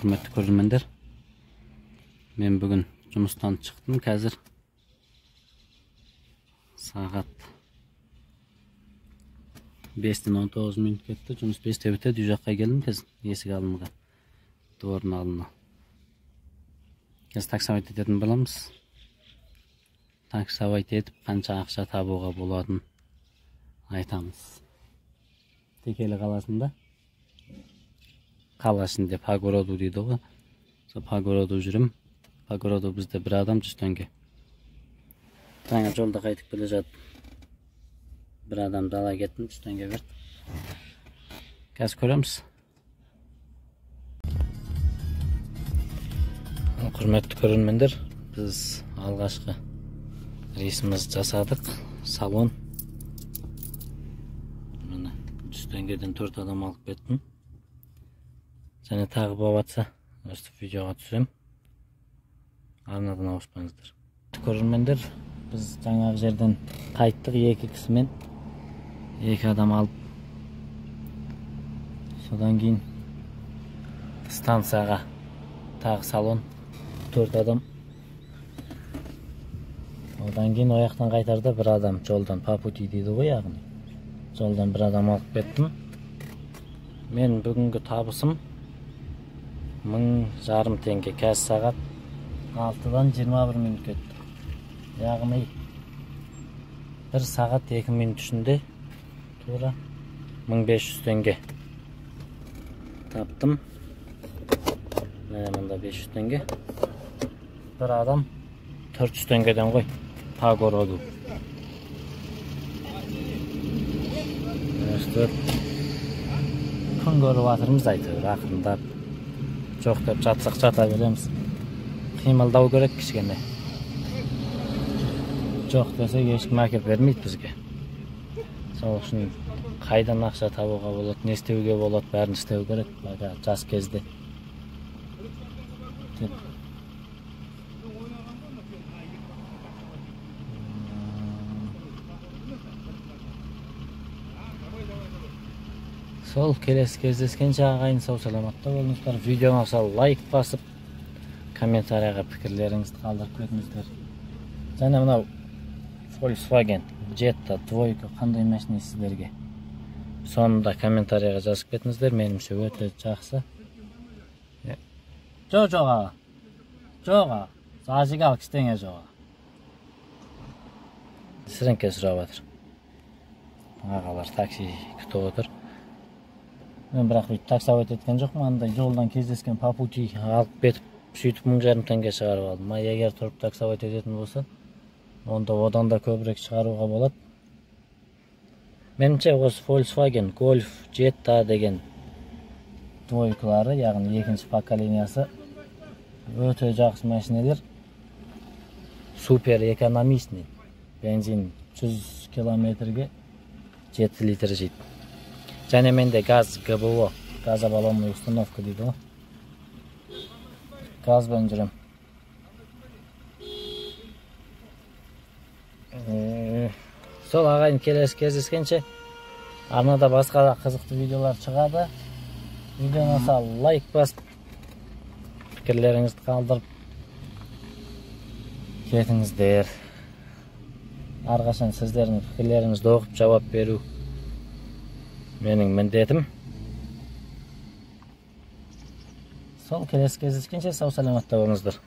Құрметті көрермендер. Мен бүгін жұмыстан шықтым. Қазір сағат 5-19 минут кетті. Жұмыс 5-те бітеді. Үй жаққа келдім қазір, есік алдыға, двордың алдына. Қазір таксовать ететін боламыз. Таксовать етіп қанша ақша табуға болатынын айтамыз. Текелі қаласында, қала ішінде по городу дейді ғой. Сол по городу жүрем. По городу бізде бір адам 100 теңге. Жаңа жолда қайтып келе жатып бір адамды ала кеттім, 100 теңге берді. Қазір көреміз. Құрметті көрермендер, біз алғашқы рейсімізді жасадық. Салон. Міне 100 теңгеден 4 адам алып кеттім. Және тағы болып атса, өстіп видеоға түсірем. Арнадан ауыспаңыздар. Көрермендер, біз жаңағы жерден қайттық екі кісімен. Екі адам алып. Содан кейін станцияға тағы салон 4 адам. Одан кейін ояқтан қайтарда бір адам жолдан, по пути дейді ғой, яғни. Жолдан бір адам алып кеттім. Мен бүгінгі табысым 1500 теңге. Қазір сағат 6-21 минут кетті. Яғни 1 сағат 2 минут ішінде тура 1500 теңге таптым. Міне мында 500 теңге. Бір адам 400 теңгеден ғой по городу. Өстіп күн көріп жатырмыз әйтеуір, ақырындап. Жоқ деп жатсақ жата береміз. Қимылдау керек кішкене. Жоқ десек ешкім әкеліп бермейді бізге. Сол үшін қайдан ақша табуға болады, не істеуге болады, бәрін істеу керек жас кезде. Сол келесі кездескенше ағайын, сау саламатта болыңыздар. Видеоға лайк басып, комментарияға пікірлеріңізді қалдырып кетіңіздер. Және мынау Volkswagen Jetta двойка қандай машина сіздерге? Соны да комментарияға жазып кетіңіздер. Меніңше өте жақсы. Жоқ, жоқ аға. Жоқ аға. Зажигалка ештеңе жоқ аға. Сіріңке сұрап жатыр. Ағалар такси күтіп отыр. Мен бірақ бүйтіп таксовать еткен жоқпын, андай жолдан кездескен по пути алып кетіп, сөйтіп 1500 теңге шығарып алдым. Егер тұрып таксовать ететін болса, онда одан да көбірек шығаруға болады. Меніңше осы Volkswagen Golf Jetta деген двойкалары, яғни екінші поколениясы өте жақсы машинелер. Супер экономичный. Бензин 100 километрге 7 литр жейді. Және менде газ ГБО, газобаллонная установка дейді ғой. Газбен жүрем. Сол ағайын, келесі кездескенше арнада басқа да қызықты видеолар шығады. Видеоны лайк басып, пікірлеріңізді қалдырып кетіңіздер. Әрқашан сіздердің пікірлеріңізді оқып жауап беру менің міндетім. Сол келесі кездескенше сау саламатта болыңыздар.